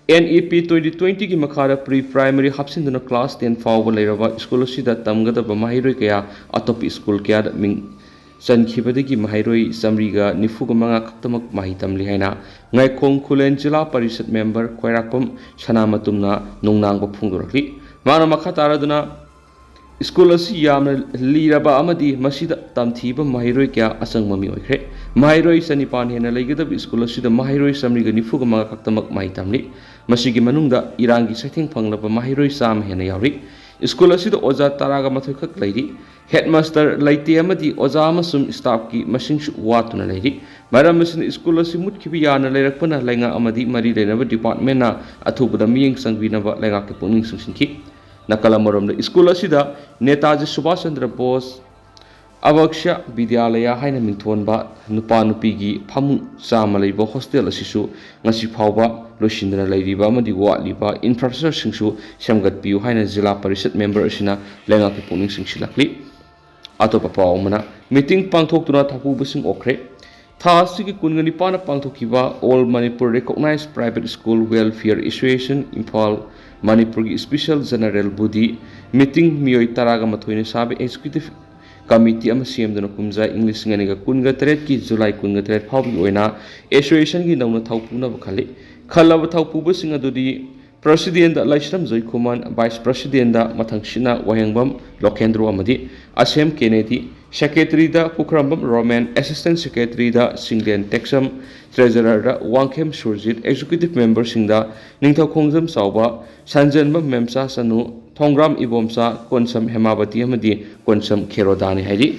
ꯑꯦꯟ ꯏ ꯄꯤ ꯇ꯭ꯋꯦꯟꯇꯤ ꯇ꯭ꯋꯦꯟꯇꯤꯒꯤ ꯃꯈꯥꯗ ꯄ꯭ꯔꯤ ꯄ꯭ꯔꯥꯏꯃꯔꯤ ꯍꯥꯞꯆꯤꯟꯗꯨꯅ ꯀ꯭ꯂꯥꯁ ꯇꯦꯟ ꯐꯥꯎꯕ ꯂꯩꯔꯕ ꯁ꯭ꯀꯨꯜ ꯑꯁꯤꯗ ꯇꯝꯒꯗꯕ ꯃꯍꯩꯔꯣꯏ ꯀꯌꯥ ꯑꯇꯣꯞꯄ ꯁ꯭ꯀꯨꯜ ꯀꯌꯥꯗ ꯃꯤꯡ ꯆꯟꯈꯤꯕꯗꯒꯤ ꯃꯍꯩꯔꯣꯏ ꯆꯥꯃꯔꯤꯒ ꯅꯤꯐꯨꯒ ꯃꯉꯥ ꯈꯛꯇꯃꯛ ꯃꯍꯩ ꯇꯝꯂꯤ ꯍꯥꯏꯅ ꯉꯥꯏꯈꯣꯡ ꯈꯨꯂꯦꯟ ꯖꯤꯂꯥ ꯄꯔꯤꯁꯠ ꯃꯦꯝꯕꯔ ꯈ꯭ꯋꯥꯏꯔꯥꯛꯄꯝ ꯁꯅꯥꯃꯇꯨꯝꯅ ꯅꯣꯡꯅꯥꯡꯕ ꯐꯣꯡꯗꯣꯔꯛꯂꯤ꯫ ꯃꯥꯅ ꯃꯈꯥ ꯇꯥꯔꯗꯨꯅ, ꯁ꯭ꯀꯨꯜ ꯑꯁꯤ ꯌꯥꯝꯅ ꯂꯤꯔꯕ ꯑꯃꯗꯤ ꯃꯁꯤꯗ ꯇꯝꯊꯤꯕ ꯃꯍꯩꯔꯣꯏ ꯀꯌꯥ ꯑꯆꯪꯕ ꯃꯤ ꯑꯣꯏꯈ꯭ꯔꯦ꯫ ꯃꯍꯩꯔꯣꯏ ꯆꯅꯤꯄꯥꯟ ꯍꯦꯟꯅ ꯂꯩꯒꯗꯕ ꯁ꯭ꯀꯨꯜ ꯑꯁꯤꯗ ꯃꯍꯩꯔꯣꯏ ꯆꯥꯃꯔꯤꯒ ꯅꯤꯐꯨꯒ ꯃꯉꯥ ꯈꯛꯇꯃꯛ ꯃꯍꯩ ꯇꯝꯂꯤ꯫ ꯃꯁꯤꯒꯤ ꯃꯅꯨꯡꯗ ꯏꯔꯥꯡꯒꯤ ꯆꯩꯊꯦꯡ ꯐꯪꯂꯕ ꯃꯍꯩꯔꯣꯏ ꯆꯥꯝꯃ ꯍꯦꯟꯅ ꯌꯥꯎꯔꯤ꯫ ꯁ꯭ꯀꯨꯜ ꯑꯁꯤꯗ ꯑꯣꯖꯥ ꯇꯔꯥꯒ ꯃꯥꯊꯣꯏ ꯈꯛ ꯂꯩꯔꯤ꯫ ꯍꯦꯗꯃꯥꯁꯇꯔ ꯂꯩꯇꯦ ꯑꯃꯗꯤ ꯑꯣꯖꯥ ꯑꯃꯁꯨꯡ ꯁ꯭ꯇꯥꯐꯀꯤ ꯃꯁꯤꯡꯁꯨ ꯋꯥꯠꯇꯨꯅ ꯂꯩꯔꯤ꯫ ꯃꯔꯝ ꯑꯁꯤꯅ ꯁ꯭ꯀꯨꯜ ꯑꯁꯤ ꯃꯨꯠꯈꯤꯕ ꯌꯥꯅ ꯂꯩꯔꯛꯄꯅ ꯂꯩꯉꯥꯛ ꯑꯃꯗꯤ ꯃꯔꯤ ꯂꯩꯅꯕ ꯗꯤꯄꯥꯔꯠꯃꯦꯟꯅ ꯑꯊꯨꯕꯗ ꯃꯤꯠꯌꯦꯡ ꯆꯪꯕꯤꯅꯕ ꯂꯩꯉꯥꯛꯀꯤ ꯄꯨꯛꯅꯤꯡ ꯆꯤꯡꯁꯤꯟꯈꯤ꯫ ꯅꯥꯀꯜ ꯑꯃꯔꯣꯝꯗ, ꯁ꯭ꯀꯨꯜ ꯑꯁꯤꯗ ꯅꯦꯇꯥꯖꯤ ꯁꯨꯚꯥꯁ ꯆꯟꯗ꯭ꯔ ꯕꯣꯁ, ꯑꯕꯛꯁ꯭ꯌ ꯕꯤꯗ꯭ꯌꯥꯂꯌꯥ ꯍꯥꯏꯅ ꯃꯤꯡꯊꯣꯟꯕ ꯅꯨꯄꯥ ꯅꯨꯄꯤꯒꯤ ꯐꯃꯨꯡ ꯆꯥꯝꯃ ꯂꯩꯕ ꯍꯣꯁꯇꯦꯜ ꯑꯁꯤꯁꯨ ꯉꯁꯤ ꯐꯥꯎꯕ ꯂꯣꯏꯁꯤꯟꯗꯅ ꯂꯩꯔꯤꯕ ꯑꯃꯗꯤ ꯋꯥꯠꯂꯤꯕ ꯏꯟꯐ꯭ꯔꯥꯁ꯭ꯇ꯭ꯔꯛꯆꯔꯁꯤꯡꯁꯨ ꯁꯦꯝꯒꯠꯄꯤꯌꯨ ꯍꯥꯏꯅ ꯖꯤꯂꯥ ꯄꯔꯤꯁꯠ ꯃꯦꯝꯕꯔ ꯑꯁꯤꯅ ꯂꯩꯉꯥꯛꯀꯤ ꯄꯨꯛꯅꯤꯡ ꯆꯤꯡꯁꯤꯜꯂꯛꯂꯤ꯫ ꯑꯇꯣꯞꯄ ꯄꯥꯎ ꯑꯃꯅ, ꯃꯤꯇꯤꯡ ꯄꯥꯡꯊꯣꯛꯇꯨꯅ ꯊꯧꯄꯨꯕꯁꯤꯡ ꯑꯣꯛꯈ꯭ꯔꯦ꯫ ꯊꯥ ꯑꯁꯤꯒꯤ ꯀꯨꯟꯒ ꯅꯤꯄꯥꯟꯗ ꯄꯥꯡꯊꯣꯛꯈꯤꯕ All Manipur Recognized Private School Welfare Association Imphal, ꯃꯅꯤꯄꯨꯔꯒꯤ ꯏꯁꯄꯤꯁꯦꯜ ꯖꯦꯅꯔꯦꯜ ꯕꯣꯗꯤ ꯃꯤꯇꯤꯡ ꯃꯤꯑꯣꯏ ꯇꯔꯥꯒ ꯃꯥꯊꯣꯏꯅ ꯁꯥꯕ ꯑꯦꯛꯖꯤꯀ꯭ꯌꯨꯇꯤꯚ ꯀꯃꯤꯇꯤ ꯑꯃ ꯁꯦꯝꯗꯨꯅ ꯀꯨꯝꯖꯥ ꯏꯪ ꯂꯤꯁꯤꯡ ꯑꯅꯤꯒ ꯀꯨꯟꯒ ꯇꯔꯦꯠꯀꯤ ꯖꯨꯂꯥꯏ ꯀꯨꯟꯒ ꯇꯔꯦꯠ ꯐꯥꯎꯕꯒꯤ ꯑꯣꯏꯅ ꯑꯦꯁꯣꯁꯤꯌꯦꯁꯟꯒꯤ ꯅꯧꯅ ꯊꯧꯄꯨꯅꯕ ꯈꯜꯂꯤ꯫ ꯈꯜꯂꯕ ꯊꯧꯄꯨꯕꯁꯤꯡ ꯑꯗꯨꯗꯤ ꯄ꯭ꯔꯁꯤꯗꯦꯟꯗ ꯂꯥꯏꯁ꯭ꯔꯝ ꯖꯣꯏꯈꯨꯃꯟ, ꯚꯥꯏꯁ ꯄ꯭ꯔꯁꯤꯗꯦꯟꯗ ꯃꯊꯪꯁꯤꯠꯅ ꯋꯥꯍꯦꯡꯕꯝ ꯂꯣꯀꯦꯟꯗ꯭ꯔꯣ ꯑꯃꯗꯤ ꯑꯁꯦꯝ ꯀꯦꯅꯦꯗꯤ, ꯁꯦꯀ꯭ꯔꯦꯇꯔꯤꯗ ꯄꯨꯈ꯭ꯔꯝꯕꯝ ꯔꯣꯃꯦꯟ, ꯑꯦꯁꯤꯁꯇꯦꯟꯠ ꯁꯦꯀ꯭ꯔꯦꯇꯔꯤꯗ ꯁꯤꯡꯂꯦꯟ ꯇꯦꯛꯁꯝ, ꯇ꯭ꯔꯦꯖꯔꯔꯗ ꯋꯥꯡꯈꯦꯝ ꯁꯨꯔꯖꯤꯠ, ꯑꯦꯛꯖꯤꯀ꯭ꯌꯨꯇꯤꯚ ꯃꯦꯝꯕꯔꯁꯤꯡꯗ ꯅꯤꯡꯊꯧꯈꯣꯡꯖꯝ ꯆꯥꯎꯕ, ꯁꯟꯖꯦꯟꯕꯝ ꯃꯦꯝꯆꯥ ꯆꯅꯨ, ꯊꯣꯡꯒ꯭ꯔꯥꯝ ꯏꯕꯣꯝꯆꯥ, ꯀꯣꯟꯁꯝ ꯍꯦꯃꯥꯕꯇꯤ ꯑꯃꯗꯤ ꯀꯣꯟꯁꯝ ꯈꯦꯔꯣꯗꯥꯅꯤ ꯍꯥꯏꯔꯤ꯫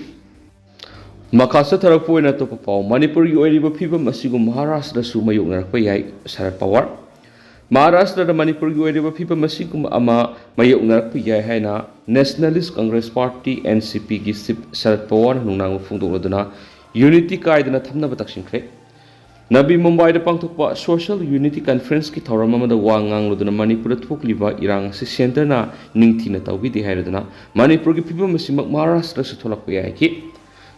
ꯃꯈꯥ ꯆꯠꯊꯔꯛꯄ ꯑꯣꯏꯅ ꯑꯇꯣꯞꯄ ꯄꯥꯎ꯫ ꯃꯅꯤꯄꯨꯔꯒꯤ ꯑꯣꯏꯔꯤꯕ ꯐꯤꯕꯝ ꯑꯁꯤꯒꯨꯝ ꯃꯍꯥꯔꯥꯁꯇ꯭ꯔꯗꯁꯨ ꯃꯥꯌꯣꯛꯅꯔꯛꯄ ꯌꯥꯏ, ꯁꯔꯠ ꯄꯋꯥꯔ꯫ ꯃꯍꯥꯔꯥꯁꯇ꯭ꯔꯗ ꯃꯅꯤꯄꯨꯔꯒꯤ ꯑꯣꯏꯔꯤꯕ ꯐꯤꯕꯝ ꯑꯁꯤꯒꯨꯝꯕ ꯑꯃ ꯃꯥꯌꯣꯛꯅꯔꯛꯄ ꯌꯥꯏ ꯍꯥꯏꯅ ꯅꯦꯁꯅꯦꯂꯤꯁ ꯀꯪꯒ꯭ꯔꯦꯁ ꯄꯥꯔꯇꯤ, NCPꯒꯤ ꯆꯤꯐ ꯁꯔꯠ ꯄꯋꯥꯔꯅ ꯅꯨꯡꯅꯥꯡꯕ ꯐꯣꯡꯗꯣꯛꯂꯗꯨꯅ ꯌꯨꯅꯤꯇꯤ ꯀꯥꯏꯗꯅ ꯊꯝꯅꯕ ꯇꯛꯁꯤꯟꯈ꯭ꯔꯦ꯫ ꯅꯕꯤ ꯃꯨꯝꯕꯥꯏꯗ ꯄꯥꯡꯊꯣꯛꯄ ꯁꯣꯁꯤꯌꯦꯜ ꯌꯨꯅꯤꯇꯤ ꯀꯟꯐꯔꯦꯟꯁꯀꯤ ꯊꯧꯔꯝ ꯑꯃꯗ ꯋꯥ ꯉꯥꯡꯂꯗꯨꯅ ꯃꯅꯤꯄꯨꯔꯗ ꯊꯣꯛꯂꯤꯕ ꯏꯔꯥꯡ ꯑꯁꯤ ꯁꯦꯟꯇꯔꯅ ꯅꯤꯡꯊꯤꯅ ꯇꯧꯕꯤꯗꯦ ꯍꯥꯏꯔꯗꯨꯅ ꯃꯅꯤꯄꯨꯔꯒꯤ ꯐꯤꯕꯝ ꯑꯁꯤꯃꯛ ꯃꯍꯥꯔꯥꯁꯇ꯭ꯔꯁꯨ ꯊꯣꯛꯂꯛꯄ ꯌꯥꯏ ꯍꯥꯏꯈꯤ꯫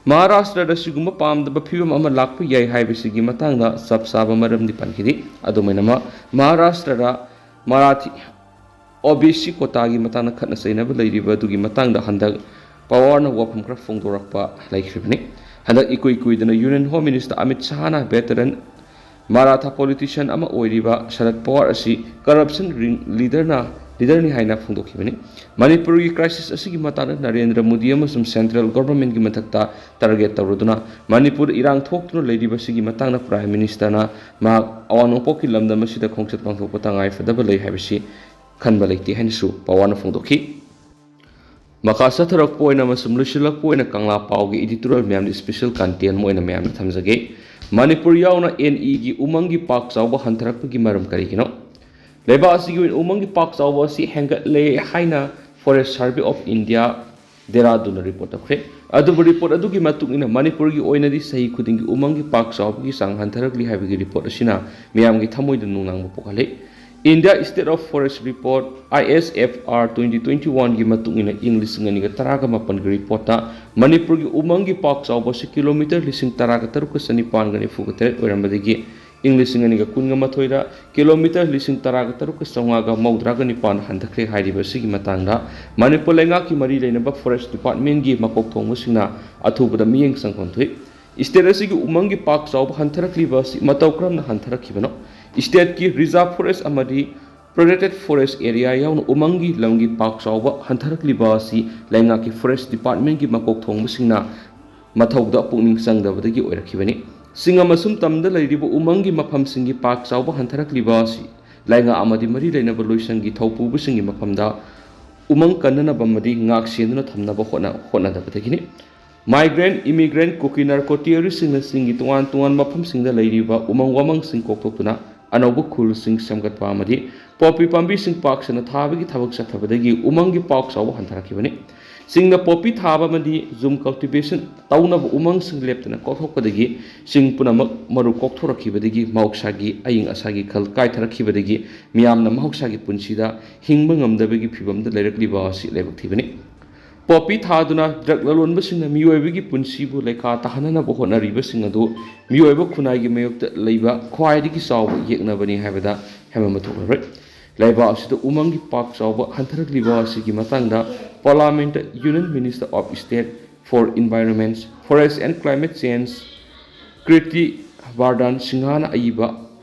ꯃꯍꯥꯔꯥꯁꯇ꯭ꯔꯗ ꯁꯤꯒꯨꯝꯕ ꯄꯥꯝꯗꯕ ꯐꯤꯕꯝ ꯑꯃ ꯂꯥꯛꯄ ꯌꯥꯏ ꯍꯥꯏꯕꯁꯤꯒꯤ ꯃꯇꯥꯡꯗ ꯆꯞ ꯆꯥꯕ ꯃꯔꯝꯗꯤ ꯄꯟꯈꯤꯗꯦ꯫ ꯑꯗꯨꯃꯥꯏꯅꯃꯛ ꯃꯍꯥꯔꯥꯁꯇ꯭ꯔꯗ ꯃꯔꯥꯊꯤ, OBC ꯀꯣꯇꯥꯒꯤ ꯃꯇꯥꯡꯗ ꯈꯠꯅ ꯆꯩꯅꯕ ꯂꯩꯔꯤꯕ ꯑꯗꯨꯒꯤ ꯃꯇꯥꯡꯗ ꯍꯟꯗꯛ ꯄꯋꯥꯔꯅ ꯋꯥꯐꯝ ꯈꯔ ꯐꯣꯡꯗꯣꯔꯛꯄ ꯂꯩꯈ꯭ꯔꯤꯕꯅꯤ꯫ ꯍꯟꯗꯛ ꯏꯀꯨꯏ ꯀꯨꯏꯗꯅ ꯌꯨꯅꯤꯌꯟ ꯍꯣꯝ ꯃꯤꯅꯤꯁꯇꯔ ꯑꯃꯤꯠ ꯁꯍꯥꯅ ꯚꯦꯇꯔꯟ ꯃꯔꯥꯊꯥ ꯄꯣꯂꯤꯇꯤꯁꯤꯌꯟ ꯑꯃ ꯑꯣꯏꯔꯤꯕ ꯁꯔꯠ ꯄꯋꯥꯔ ꯑꯁꯤ ꯀꯔꯞꯁꯟ ꯔꯤꯡ ꯂꯤꯗꯔꯅ, ꯂꯤꯗꯔꯅꯤ ꯍꯥꯏꯅ ꯐꯣꯡꯗꯣꯛꯈꯤꯕꯅꯤ꯫ ꯃꯅꯤꯄꯨꯔꯒꯤ ꯀ꯭ꯔꯥꯏꯁꯤꯁ ꯑꯁꯤꯒꯤ ꯃꯇꯥꯡꯗ ꯅꯔꯦꯟꯗ꯭ꯔ ꯃꯣꯗꯤ ꯑꯃꯁꯨꯡ ꯁꯦꯟꯇ꯭ꯔꯦꯜ ꯒꯣꯚꯔꯟꯃꯦꯟꯠꯀꯤ ꯃꯊꯛꯇ ꯇꯥꯔꯒꯦꯠ ꯇꯧꯔꯗꯨꯅ ꯃꯅꯤꯄꯨꯔꯗ ꯏꯔꯥꯡ ꯊꯣꯛꯇꯨꯅ ꯂꯩꯔꯤꯕꯁꯤꯒꯤ ꯃꯇꯥꯡꯗ ꯄ꯭ꯔꯥꯏꯝ ꯃꯤꯅꯤꯁꯇꯔꯅ ꯃꯍꯥꯛ ꯑꯋꯥꯡ ꯅꯣꯡꯄꯣꯛꯀꯤ ꯂꯝꯗꯝ ꯑꯁꯤꯗ ꯈꯣꯡꯆꯠ ꯄꯥꯡꯊꯣꯛꯄ ꯇꯉꯥꯏ ꯐꯗꯕ ꯂꯩ ꯍꯥꯏꯕꯁꯤ ꯈꯟꯕ ꯂꯩꯇꯦ ꯍꯥꯏꯅꯁꯨ ꯄꯋꯥꯔꯅ ꯐꯣꯡꯗꯣꯛꯈꯤ꯫ ꯃꯈꯥ ꯆꯠꯊꯔꯛꯄ ꯑꯣꯏꯅ ꯑꯃꯁꯨꯡ ꯂꯣꯏꯁꯤꯜꯂꯛꯄ ꯑꯣꯏꯅ ꯀꯪꯂꯥ ꯄꯥꯎꯒꯤ ꯏꯗꯤꯇꯣꯔꯤꯌꯦꯜ ꯃꯌꯥꯝꯗ ꯏꯁꯄꯤꯁꯦꯜ ꯀꯟꯇꯦꯟ ꯑꯃ ꯑꯣꯏꯅ ꯃꯌꯥꯝꯗ ꯊꯝꯖꯒꯦ꯫ ꯃꯅꯤꯄꯨꯔ ꯌꯥꯎꯅ NEꯒꯤ ꯎꯃꯪꯒꯤ ꯄꯥꯛ ꯆꯥꯎꯕ ꯍꯟꯊꯔꯛꯄꯒꯤ ꯃꯔꯝ ꯀꯔꯤꯒꯤꯅꯣ? ꯂꯩꯕꯥꯛ ꯑꯁꯤꯒꯤ ꯑꯣꯏꯅ ꯎꯃꯪꯒꯤ ꯄꯥꯛ ꯆꯥꯎꯕ ꯑꯁꯤ ꯍꯦꯟꯒꯠꯂꯦ ꯍꯥꯏꯅ Forest Survey of India ꯗꯦꯔꯥꯗꯨꯟꯅ ꯔꯤꯄꯣꯔꯠ ꯇꯧꯈ꯭ꯔꯦ꯫ ꯑꯗꯨꯕꯨ ꯔꯤꯄꯣꯔꯠ ꯑꯗꯨꯒꯤ ꯃꯇꯨꯡ ꯏꯟꯅ ꯃꯅꯤꯄꯨꯔꯒꯤ ꯑꯣꯏꯅꯗꯤ ꯆꯍꯤ ꯈꯨꯗꯤꯡꯒꯤ ꯎꯃꯪꯒꯤ ꯄꯥꯛ ꯆꯥꯎꯕꯒꯤ ꯆꯥꯡ ꯍꯟꯊꯔꯛꯂꯤ ꯍꯥꯏꯕꯒꯤ ꯔꯤꯄꯣꯔꯠ ꯑꯁꯤꯅ ꯃꯤꯌꯥꯝꯒꯤ ꯊꯃꯣꯏꯗ ꯅꯨꯡꯅꯥꯡꯕ ꯄꯣꯛꯍꯜꯂꯤ꯫ India State of Forest Report, I S F R, twenty twenty-one ꯒꯤ ꯃꯇꯨꯡ ꯏꯟꯅ ꯏꯪ ꯂꯤꯁꯤꯡ ꯑꯅꯤꯒ ꯇꯔꯥꯒ ꯃꯥꯄꯟꯒꯤ ꯔꯤꯄꯣꯔꯠꯇ ꯃꯅꯤꯄꯨꯔꯒꯤ ꯎꯃꯪꯒꯤ ꯄꯥꯛ ꯆꯥꯎꯕ ꯑꯁꯤ ꯀꯤꯂꯣꯃꯤꯇꯔ ꯂꯤꯁꯤꯡ ꯇꯔꯥꯒ ꯇꯔꯨꯛꯀ ꯆꯅꯤꯄꯥꯟꯒ ꯅꯤꯐꯨꯒ ꯇꯔꯦꯠ ꯑꯣꯏꯔꯝꯕꯗꯒꯤ ꯏꯪ ꯂꯤꯁꯤꯡ ꯑꯅꯤꯒ ꯀꯨꯟꯒ ꯃꯥꯊꯣꯏꯗ ꯀꯤꯂꯣꯃꯤꯇꯔ ꯂꯤꯁꯤꯡ ꯇꯔꯥꯒ ꯇꯔꯨꯛꯀ ꯆꯥꯝꯃꯉꯥꯒ ꯃꯧꯗ꯭ꯔꯥꯒ ꯅꯤꯄꯥꯟ ꯍꯟꯊꯈ꯭ꯔꯦ꯫ ꯍꯥꯏꯔꯤꯕ ꯑꯁꯤꯒꯤ ꯃꯇꯥꯡꯗ ꯃꯅꯤꯄꯨꯔ ꯂꯩꯉꯥꯛꯀꯤ ꯃꯔꯤ ꯂꯩꯅꯕ ꯐꯣꯔꯦꯁ ꯗꯤꯄꯥꯔꯠꯃꯦꯟꯒꯤ ꯃꯀꯣꯛ ꯊꯣꯡꯕꯁꯤꯡꯅ ꯑꯊꯨꯕꯗ ꯃꯤꯠꯌꯦꯡ ꯆꯪꯐꯝ ꯊꯣꯛꯏ꯫ ꯁ꯭ꯇꯦꯠ ꯑꯁꯤꯒꯤ ꯎꯃꯪꯒꯤ ꯄꯥꯛ ꯆꯥꯎꯕ ꯍꯟꯊꯔꯛꯂꯤꯕ ꯑꯁꯤ ꯃꯇꯧ ꯀꯔꯝꯅ ꯍꯟꯊꯔꯛꯈꯤꯕꯅꯣ? ꯁ꯭ꯇꯦꯠꯀꯤ ꯔꯤꯖꯥꯔꯚ ꯐꯣꯔꯦꯁ ꯑꯃꯗꯤ ꯄ꯭ꯔꯣꯇꯦꯛꯇꯦꯗ ꯐꯣꯔꯦꯁ ꯑꯦꯔꯤꯌꯥ ꯌꯥꯎꯅ ꯎꯃꯪꯒꯤ ꯂꯝꯒꯤ ꯄꯥꯛ ꯆꯥꯎꯕ ꯍꯟꯊꯔꯛꯂꯤꯕ ꯑꯁꯤ ꯂꯩꯉꯥꯛꯀꯤ ꯐꯣꯔꯦꯁ ꯗꯤꯄꯥꯔꯠꯃꯦꯟꯒꯤ ꯃꯀꯣꯛ ꯊꯣꯡꯕꯁꯤꯡꯅ ꯃꯊꯧꯗ ꯄꯨꯛꯅꯤꯡ ꯆꯪꯗꯕꯗꯒꯤ ꯑꯣꯏꯔꯛꯈꯤꯕꯅꯤ꯫ ꯆꯤꯡ ꯑꯃꯁꯨꯡ ꯇꯝꯗ ꯂꯩꯔꯤꯕ ꯎꯃꯪꯒꯤ ꯃꯐꯝꯁꯤꯡꯒꯤ ꯄꯥꯛ ꯆꯥꯎꯕ ꯍꯟꯊꯔꯛꯂꯤꯕ ꯑꯁꯤ ꯂꯩꯉꯥꯛ ꯑꯃꯗꯤ ꯃꯔꯤ ꯂꯩꯅꯕ ꯂꯣꯏꯁꯪꯒꯤ ꯊꯧꯄꯨꯕꯁꯤꯡꯒꯤ ꯃꯐꯝꯗ ꯎꯃꯪ ꯀꯟꯅꯅꯕ ꯑꯃꯗꯤ ꯉꯥꯛ ꯁꯦꯟꯗꯨꯅ ꯊꯝꯅꯕ ꯍꯣꯠꯅ-, ꯍꯣꯠꯅꯗꯕꯗꯒꯤꯅꯤ꯫ ꯃꯥꯏꯒ꯭ꯔꯦꯟꯠ, ꯏꯃꯤꯒ꯭ꯔꯦꯟꯠ, ꯀꯨꯀꯤ ꯅꯥꯔꯀꯣ ꯇꯦꯔꯣꯔꯤꯁꯁꯤꯡꯅꯆꯤꯡꯒꯤ ꯇꯣꯉꯥꯟ ꯇꯣꯉꯥꯟꯕ ꯃꯐꯝꯁꯤꯡꯗ ꯂꯩꯔꯤꯕ ꯎꯃꯪ ꯋꯥꯃꯪꯁꯤꯡ ꯀꯣꯛꯊꯣꯛꯇꯨꯅ ꯑꯅꯧꯕ ꯈꯨꯜꯁꯤꯡ ꯁꯦꯝꯒꯠꯄ ꯑꯃꯗꯤ ꯄꯣꯄꯤ ꯄꯥꯝꯕꯤꯁꯤꯡ ꯄꯥꯛ ꯁꯟꯅ ꯊꯥꯕꯒꯤ ꯊꯕꯛ ꯆꯠꯊꯕꯗꯒꯤ ꯎꯃꯪꯒꯤ ꯄꯥꯛ ꯆꯥꯎꯕ ꯍꯟꯊꯔꯛꯈꯤꯕꯅꯤ꯫ ꯆꯤꯡꯗ ꯄꯣꯄꯤ ꯊꯥꯕ ꯑꯃꯗꯤ ꯖꯨꯝ ꯀꯜꯇꯤꯚꯦꯁꯟ ꯇꯧꯅꯕ ꯎꯃꯪꯁꯤꯡ ꯂꯦꯞꯇꯅ ꯀꯣꯛꯊꯣꯛꯄꯗꯒꯤ ꯆꯤꯡ ꯄꯨꯝꯅꯃꯛ ꯃꯔꯨ ꯀꯣꯛꯊꯣꯔꯛꯈꯤꯕꯗꯒꯤ ꯃꯍꯧꯁꯥꯒꯤ ꯑꯏꯪ ꯑꯁꯥꯒꯤ ꯈꯜ ꯀꯥꯏꯊꯔꯛꯈꯤꯕꯗꯒꯤ ꯃꯤꯌꯥꯝꯅ ꯃꯍꯧꯁꯥꯒꯤ ꯄꯨꯟꯁꯤꯗ ꯍꯤꯡꯕ ꯉꯝꯗꯕꯒꯤ ꯐꯤꯚꯝꯗ ꯂꯩꯔꯛꯂꯤꯕ ꯑꯁꯤ ꯂꯥꯏꯕꯛ ꯊꯤꯕꯅꯤ꯫ ꯄꯣꯄꯤ ꯊꯥꯗꯨꯅ ꯗ꯭ꯔꯒ ꯂꯂꯣꯟꯕꯁꯤꯡꯅ ꯃꯤꯑꯣꯏꯕꯒꯤ ꯄꯨꯟꯁꯤꯕꯨ ꯂꯩꯈꯥ ꯇꯥꯍꯟꯅꯅꯕ ꯍꯣꯠꯅꯔꯤꯕꯁꯤꯡ ꯑꯗꯨ ꯃꯤꯑꯣꯏꯕ ꯈꯨꯟꯅꯥꯏꯒꯤ ꯃꯥꯌꯣꯛꯇ ꯂꯩꯕ ꯈ꯭ꯋꯥꯏꯗꯒꯤ ꯆꯥꯎꯕ ꯌꯦꯛꯅꯕꯅꯤ ꯍꯥꯏꯕꯗ ꯍꯦꯟꯃꯟꯕ ꯊꯣꯛꯂꯔꯣꯏ꯫ ꯂꯩꯕꯥꯛ ꯑꯁꯤꯗ ꯎꯃꯪꯒꯤ ꯄꯥꯛ ꯆꯥꯎꯕ ꯍꯟꯊꯔꯛꯂꯤꯕ ꯑꯁꯤꯒꯤ ꯃꯇꯥꯡꯗ ꯄꯥꯔꯂꯥꯃꯦꯟꯠꯇ Union Minister of State for Environment, Forest and Climate Change Kriti ꯚꯥꯔꯗꯥꯟ ꯁꯤꯡꯍꯥꯅ ꯑꯏꯕ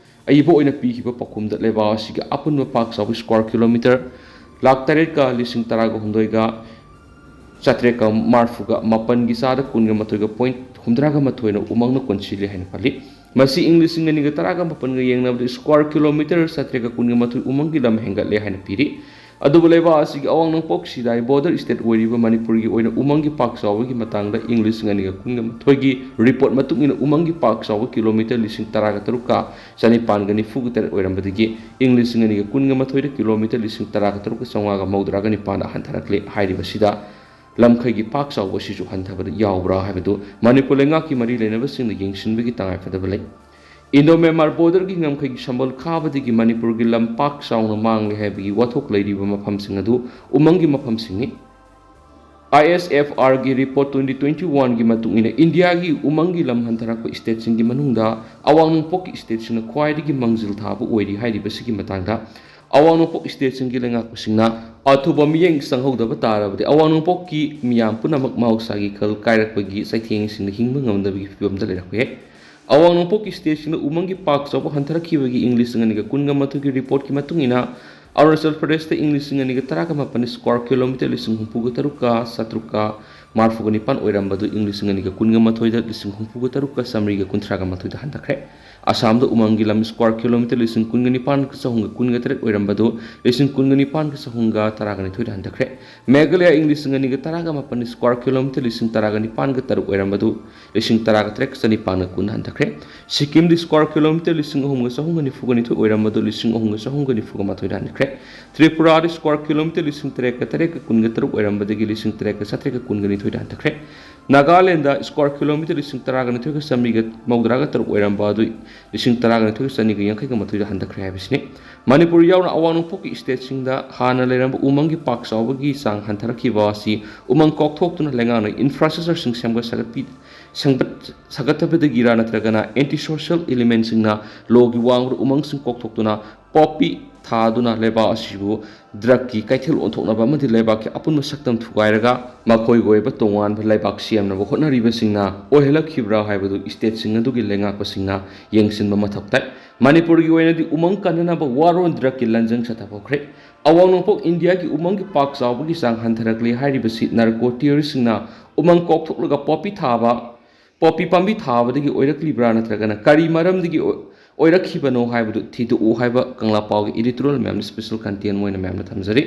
ꯑꯏꯕ ꯑꯣꯏꯅ ꯄꯤꯈꯤꯕ ꯄꯥꯎꯈꯨꯝꯗ ꯂꯩꯕꯥꯛ ꯑꯁꯤꯒꯤ ꯑꯄꯨꯟꯕ ꯄꯥꯛ ꯆꯥꯎꯕ ꯁ꯭ꯀ꯭ꯋꯥꯔ ꯀꯤꯂꯣꯃꯤꯇꯔ ꯂꯥꯈ ꯇꯔꯦꯠꯀ ꯂꯤꯁꯤꯡ ꯇꯔꯥꯒ ꯍꯨꯝꯗꯣꯏꯒ ꯆꯥꯇ꯭ꯔꯦꯠꯀ ꯃꯔꯐꯨꯒ ꯃꯥꯄꯟꯒꯤ ꯆꯥꯗ ꯀꯨꯟꯒ ꯃꯥꯊꯣꯏꯒ ꯄꯣꯏꯟꯠ ꯍꯨꯝꯗ꯭ꯔꯥꯒ ꯃꯥꯊꯣꯏꯅ ꯎꯃꯪꯅ ꯀꯣꯟꯁꯤꯜꯂꯤ ꯍꯥꯏꯅ ꯄꯜꯂꯤ꯫ ꯃꯁꯤ ꯏꯪ ꯂꯤꯁꯤꯡ ꯑꯅꯤꯒ ꯇꯔꯥꯒ ꯃꯥꯄꯟꯒ ꯌꯦꯡꯅꯕꯗ ꯁ꯭ꯀ꯭ꯋꯥꯔ ꯀꯤꯂꯣꯃꯤꯇꯔ ꯆꯥꯇ꯭ꯔꯦꯠꯀ ꯀꯨꯟꯒ ꯃꯥꯊꯣꯏ ꯎꯃꯪꯒꯤ ꯂꯝ ꯍꯦꯟꯒꯠꯂꯦ ꯍꯥꯏꯅ ꯄꯤꯔꯤ꯫ ꯑꯗꯨꯕꯨ ꯂꯩꯕꯥꯛ ꯑꯁꯤꯒꯤ ꯑꯋꯥꯡ ꯅꯣꯡꯄꯣꯛ ꯁꯤꯗꯥꯏ ꯕꯣꯔꯗꯔ ꯁ꯭ꯇꯦꯠ ꯑꯣꯏꯔꯤꯕ ꯃꯅꯤꯄꯨꯔꯒꯤ ꯑꯣꯏꯅ ꯎꯃꯪꯒꯤ ꯄꯥꯛ ꯆꯥꯎꯕꯒꯤ ꯃꯇꯥꯡꯗ ꯏꯪ ꯂꯤꯁꯤꯡ ꯑꯅꯤꯒ ꯀꯨꯟꯒ ꯃꯥꯊꯣꯏꯒꯤ ꯔꯤꯄꯣꯔꯠ ꯃꯇꯨꯡ ꯏꯟꯅ ꯎꯃꯪꯒꯤ ꯄꯥꯛ ꯆꯥꯎꯕ ꯀꯤꯂꯣꯃꯤꯇꯔ ꯂꯤꯁꯤꯡ ꯇꯔꯥꯒ ꯇꯔꯨꯛꯀ ꯆꯅꯤꯄꯥꯟꯒ ꯅꯤꯐꯨꯒ ꯇꯔꯦꯠ ꯑꯣꯏꯔꯝꯕꯗꯒꯤ ꯏꯪ ꯂꯤꯁꯤꯡ ꯑꯅꯤꯒ ꯀꯨꯟꯒ ꯃꯥꯊꯣꯏꯗ ꯀꯤꯂꯣꯃꯤꯇꯔ ꯂꯤꯁꯤꯡ ꯇꯔꯥꯒ ꯇꯔꯨꯛꯀ ꯆꯥꯝꯃꯉꯥꯒ ꯃꯧꯗ꯭ꯔꯥꯒ ꯅꯤꯄꯥꯟꯗ ꯍꯟꯊꯔꯛꯂꯦ꯫ ꯍꯥꯏꯔꯤꯕꯁꯤꯗ ꯂꯝꯈꯩꯒꯤ ꯄꯥꯛ ꯆꯥꯎꯕ ꯑꯁꯤꯁꯨ ꯍꯟꯊꯕꯗ ꯌꯥꯎꯕ꯭ꯔꯥ ꯍꯥꯏꯕꯗꯨ ꯃꯅꯤꯄꯨꯔ ꯂꯩꯉꯥꯛꯀꯤ ꯃꯔꯤ ꯂꯩꯅꯕꯁꯤꯡꯅ ꯌꯦꯡꯁꯤꯟꯕꯒꯤ ꯇꯉꯥꯏꯐꯗꯕ ꯂꯩ꯫ ꯏꯟꯗꯣ ꯃ꯭ꯌꯥꯟꯃꯥꯔ ꯕꯣꯔꯗꯔꯒꯤ ꯉꯝꯈꯩꯒꯤ ꯁꯝꯕꯜ ꯈꯥꯕꯗꯒꯤ ꯃꯅꯤꯄꯨꯔꯒꯤ ꯂꯝ ꯄꯥꯛ ꯆꯥꯎꯅ ꯃꯥꯡꯂꯦ ꯍꯥꯏꯕꯒꯤ ꯋꯥꯊꯣꯛ ꯂꯩꯔꯤꯕ ꯃꯐꯝꯁꯤꯡ ꯑꯗꯨ ꯎꯃꯪꯒꯤ ꯃꯐꯝꯁꯤꯡꯅꯤ꯫ ꯑꯥꯏ ꯑꯦꯁ ꯑꯦꯐ ꯑꯥꯔꯒꯤ ꯔꯤꯄꯣꯔꯠ ꯇ꯭ꯋꯦꯟꯇꯤ ꯇ꯭ꯋꯦꯟꯇꯤ ꯋꯥꯟꯒꯤ ꯃꯇꯨꯡ ꯏꯟꯅ ꯏꯟꯗꯤꯌꯥꯒꯤ ꯎꯃꯪꯒꯤ ꯂꯝ ꯍꯟꯊꯔꯛꯄ ꯁ꯭ꯇꯦꯠꯁꯤꯡꯒꯤ ꯃꯅꯨꯡꯗ ꯑꯋꯥꯡ ꯅꯣꯡꯄꯣꯛꯀꯤ ꯁ꯭ꯇꯦꯠꯁꯤꯡꯅ ꯈ꯭ꯋꯥꯏꯗꯒꯤ ꯃꯥꯡꯖꯤꯜ ꯊꯥꯕ ꯑꯣꯏꯔꯤ ꯍꯥꯏꯔꯤꯕꯁꯤꯒꯤ ꯃꯇꯥꯡꯗ ꯑꯋꯥꯡ ꯅꯣꯡꯄꯣꯛ ꯁ꯭ꯇꯦꯠꯁꯤꯡꯒꯤ ꯂꯩꯉꯥꯛꯄꯁꯤꯡꯅ ꯑꯊꯨꯕ ꯃꯤꯠꯌꯦꯡ ꯆꯪꯍꯧꯗꯕ ꯇꯥꯔꯕꯗꯤ ꯑꯋꯥꯡ ꯅꯣꯡꯄꯣꯛꯀꯤ ꯃꯤꯌꯥꯝ ꯄꯨꯝꯅꯃꯛ ꯃꯍꯧꯁꯥꯒꯤ ꯈꯜ ꯀꯥꯏꯔꯛꯄꯒꯤ ꯆꯩꯊꯦꯡꯁꯤꯡꯗ ꯍꯤꯡꯕ ꯉꯝꯗꯕꯒꯤ ꯐꯤꯕꯝꯗ ꯂꯩꯔꯛꯄ ꯌꯥꯏ꯫ ꯑꯋꯥꯡ ꯅꯣꯡꯄꯣꯛꯀꯤ ꯁ꯭ꯇꯦꯠꯁꯤꯡꯗ ꯎꯃꯪꯒꯤ ꯄꯥꯛ ꯆꯥꯎꯕ ꯍꯟꯊꯔꯛꯈꯤꯕꯒꯤ ꯏꯪ ꯂꯤꯁꯤꯡ ꯑꯅꯤꯒ ꯀꯨꯟꯒ ꯃꯥꯊꯣꯏꯒꯤ ꯔꯤꯄꯣꯔꯠꯀꯤ ꯃꯇꯨꯡ ꯏꯟꯅ, ꯑꯔꯨꯅꯥꯆꯜ ꯄ꯭ꯔꯗꯦꯁꯇ ꯏꯪ ꯂꯤꯁꯤꯡ ꯑꯅꯤꯒ ꯇꯔꯥꯒ ꯃꯥꯄꯟ ꯁ꯭ꯀ꯭ꯋꯥꯔ ꯀꯤꯂꯣꯃꯤꯇꯔ ꯂꯤꯁꯤꯡ ꯍꯨꯝꯐꯨꯒ ꯇꯔꯨꯛꯀ ꯆꯥꯇ꯭ꯔꯨꯛꯀ ꯃꯔꯤꯐꯨꯒ ꯅꯤꯄꯥꯟ ꯑꯣꯏꯔꯝꯕꯗꯨ ꯏꯪ ꯂꯤꯁꯤꯡ ꯑꯅꯤꯒ ꯀꯨꯟꯒ ꯃꯥꯊꯣꯏꯗ ꯂꯤꯁꯤꯡ ꯍꯨꯝꯐꯨꯒ ꯇꯔꯨꯛꯀ ꯆꯥꯃꯔꯤꯒ ꯀꯨꯟꯊ꯭ꯔꯥꯒ ꯃꯥꯊꯣꯏꯗ ꯍꯟꯊꯈ꯭ꯔꯦ꯫ ꯑꯁꯥꯝꯗ ꯎꯃꯪꯒꯤ ꯂꯝ ꯁ꯭ꯀ꯭ꯋꯥꯔ ꯀꯤꯂꯣꯃꯤꯇꯔ ꯂꯤꯁꯤꯡ ꯀꯨꯟꯒ ꯅꯤꯄꯥꯟꯒ ꯆꯍꯨꯝꯒ ꯀꯨꯟꯒ ꯇꯔꯦꯠ ꯑꯣꯏꯔꯝꯕꯗꯨ ꯂꯤꯁꯤꯡ ꯀꯨꯟꯒ ꯅꯤꯄꯥꯟꯒ ꯆꯍꯨꯝꯒ ꯇꯔꯥꯒ ꯅꯤꯊꯣꯏꯗ ꯍꯟꯊꯈ꯭ꯔꯦ꯫ ꯃꯦꯘꯥꯂꯌꯥ ꯏꯪ ꯂꯤꯁꯤꯡ ꯑꯅꯤꯒ ꯇꯔꯥꯒ ꯃꯥꯄꯟ ꯁ꯭ꯀ꯭ꯋꯥꯔ ꯀꯤꯂꯣꯃꯤꯇꯔ ꯂꯤꯁꯤꯡ ꯇꯔꯥꯒ ꯅꯤꯄꯥꯟꯒ ꯇꯔꯨꯛ ꯑꯣꯏꯔꯝꯕꯗꯨ ꯂꯤꯁꯤꯡ ꯇꯔꯥꯒ ꯇꯔꯦꯠꯀ ꯆꯅꯤꯄꯥꯟꯒ ꯀꯨꯟꯗ ꯍꯟꯊꯈ꯭ꯔꯦ꯫ ꯁꯤꯛꯀꯤꯝꯗꯤ ꯁ꯭ꯀ꯭ꯋꯥꯔ ꯀꯤꯂꯣꯃꯤꯇꯔ ꯂꯤꯁꯤꯡ ꯑꯍꯨꯝꯒ ꯆꯍꯨꯝꯒ ꯅꯤꯐꯨꯒ ꯅꯤꯊꯣꯏ ꯑꯣꯏꯔꯝꯕꯗꯨ ꯂꯤꯁꯤꯡ ꯑꯍꯨꯝꯒ ꯆꯍꯨꯝꯒ ꯅꯤꯐꯨꯒ ꯃꯥꯊꯣꯏꯗ ꯍꯟꯊꯈ꯭ꯔꯦ꯫ ꯇ꯭ꯔꯤꯄꯨꯔꯥꯗꯤ ꯁ꯭ꯀ꯭ꯋꯥꯔ ꯀꯤꯂꯣꯃꯤꯇꯔ ꯂꯤꯁꯤꯡ ꯇꯔꯦꯠꯀ ꯇꯔꯦꯠꯀ ꯀꯨꯟꯒ ꯇꯔꯨꯛ ꯑꯣꯏꯔꯝꯕꯗꯒꯤ ꯂꯤꯁꯤꯡ ꯇꯔꯦꯠꯀ ꯆꯥꯇ꯭ꯔꯦꯠꯀ ꯀꯨꯟꯒ ꯅꯤꯊꯣꯏꯗ ꯍꯟꯊꯈ꯭ꯔꯦ꯫ ꯅꯥꯒꯥꯂꯦꯟꯗ ꯁ꯭ꯀ꯭ꯋꯥꯔ ꯀꯤꯂꯣꯃꯤꯇꯔ ꯂꯤꯁꯤꯡ ꯇꯔꯥꯒ ꯅꯤꯊꯣꯏꯒ ꯆꯥꯃꯔꯤꯒ ꯃꯧꯗ꯭ꯔꯥꯒ ꯇꯔꯨꯛ ꯑꯣꯏꯔꯝꯕ ꯑꯗꯨ ꯂꯤꯁꯤꯡ ꯇꯔꯥꯒ ꯅꯤꯊꯣꯏꯒ ꯆꯅꯤꯒ ꯌꯥꯡꯈꯩꯒ ꯃꯥꯊꯣꯏꯗ ꯍꯟꯊꯈ꯭ꯔꯦ ꯍꯥꯏꯕꯁꯤꯅꯤ꯫ ꯃꯅꯤꯄꯨꯔ ꯌꯥꯎꯅ ꯑꯋꯥꯡ ꯅꯣꯡꯄꯣꯛꯀꯤ ꯁ꯭ꯇꯦꯠꯁꯤꯡꯗ ꯍꯥꯟꯅ ꯂꯩꯔꯝꯕ ꯎꯃꯪꯒꯤ ꯄꯥꯛ ꯆꯥꯎꯕꯒꯤ ꯆꯥꯡ ꯍꯟꯊꯔꯛꯈꯤꯕ ꯑꯁꯤ ꯎꯃꯪ ꯀꯣꯛꯊꯣꯛꯇꯨꯅ ꯂꯩꯉꯥꯛꯅ ꯏꯟꯐ꯭ꯔꯥꯁ꯭ꯇ꯭ꯔꯛꯆꯔꯁꯤꯡ ꯁꯦꯝꯒꯠ ꯁꯥꯒꯠꯄꯤ-, ꯁꯦꯝꯒꯠ ꯁꯥꯒꯠꯇꯕꯗꯒꯤꯔꯥ ꯅꯠꯇ꯭ꯔꯒꯅ ꯑꯦꯟꯇꯤ ꯁꯣꯁꯤꯌꯦꯜ ꯏꯂꯤꯃꯦꯟꯁꯤꯡꯅ ꯂꯣꯒꯤ ꯋꯥꯡꯃꯗ ꯎꯃꯪꯁꯤꯡ ꯀꯣꯛꯊꯣꯛꯇꯨꯅ ꯄꯣꯄꯤ ꯊꯥꯗꯨꯅ ꯂꯩꯕꯥꯛ ꯑꯁꯤꯕꯨ ꯗ꯭ꯔꯒꯀꯤ ꯀꯩꯊꯦꯜ ꯑꯣꯟꯊꯣꯛꯅꯕ ꯑꯃꯗꯤ ꯂꯩꯕꯥꯛꯀꯤ ꯑꯄꯨꯟꯕ ꯁꯛꯇꯝ ꯊꯨꯒꯥꯏꯔꯒ ꯃꯈꯣꯏꯒꯤ ꯑꯣꯏꯕ ꯇꯣꯉꯥꯟꯕ ꯂꯩꯕꯥꯛ ꯁꯦꯝꯅꯕ ꯍꯣꯠꯅꯔꯤꯕꯁꯤꯡꯅ ꯑꯣꯏꯍꯜꯂꯛꯈꯤꯕ꯭ꯔꯥ ꯍꯥꯏꯕꯗꯨ ꯁ꯭ꯇꯦꯠꯁꯤꯡ ꯑꯗꯨꯒꯤ ꯂꯩꯉꯥꯛꯄꯁꯤꯡꯅ ꯌꯦꯡꯁꯤꯟꯕ ꯃꯊꯧ ꯇꯥꯏ꯫ ꯃꯅꯤꯄꯨꯔꯒꯤ ꯑꯣꯏꯅꯗꯤ ꯎꯃꯪ ꯀꯟꯅꯅꯕ ꯋꯥꯔꯣꯜ ꯗ꯭ꯔꯒꯀꯤ ꯂꯟꯖꯪ ꯁꯥꯊꯕ ꯍꯧꯈ꯭ꯔꯦ꯫ ꯑꯋꯥꯡ ꯅꯣꯡꯄꯣꯛ ꯏꯟꯗꯤꯌꯥꯒꯤ ꯎꯃꯪꯒꯤ ꯄꯥꯛ ꯆꯥꯎꯕꯒꯤ ꯆꯥꯡ ꯍꯟꯊꯔꯛꯂꯦ ꯍꯥꯏꯔꯤꯕꯁꯤ ꯅꯥꯔꯀꯣ ꯇꯤꯌꯣꯔꯤꯁꯁꯤꯡꯅ ꯎꯃꯪ ꯀꯣꯛꯊꯣꯛꯂꯒ ꯄꯣꯄꯤ ꯊꯥꯕ, ꯄꯣꯄꯤ ꯄꯥꯝꯕꯤ ꯊꯥꯕꯗꯒꯤ ꯑꯣꯏꯔꯛꯂꯤꯕ꯭ꯔꯥ ꯅꯠꯇ꯭ꯔꯒꯅ ꯀꯔꯤ ꯃꯔꯝꯗꯒꯤ ꯑꯣꯏ-, ꯑꯣꯏꯔꯛꯈꯤꯕꯅꯣ ꯍꯥꯏꯕꯗꯨ ꯊꯤꯗꯣꯛꯎ ꯍꯥꯏꯕ ꯀꯪꯂꯥ ꯄꯥꯎꯒꯤ ꯏꯗꯤꯇꯣꯔꯤꯌꯦꯜ ꯃꯌꯥꯝꯅ ꯁ꯭ꯄꯦꯁꯦꯜ ꯀꯟꯇꯦꯟ ꯑꯣꯏꯅ ꯃꯌꯥꯝꯅ ꯊꯝꯖꯔꯤ꯫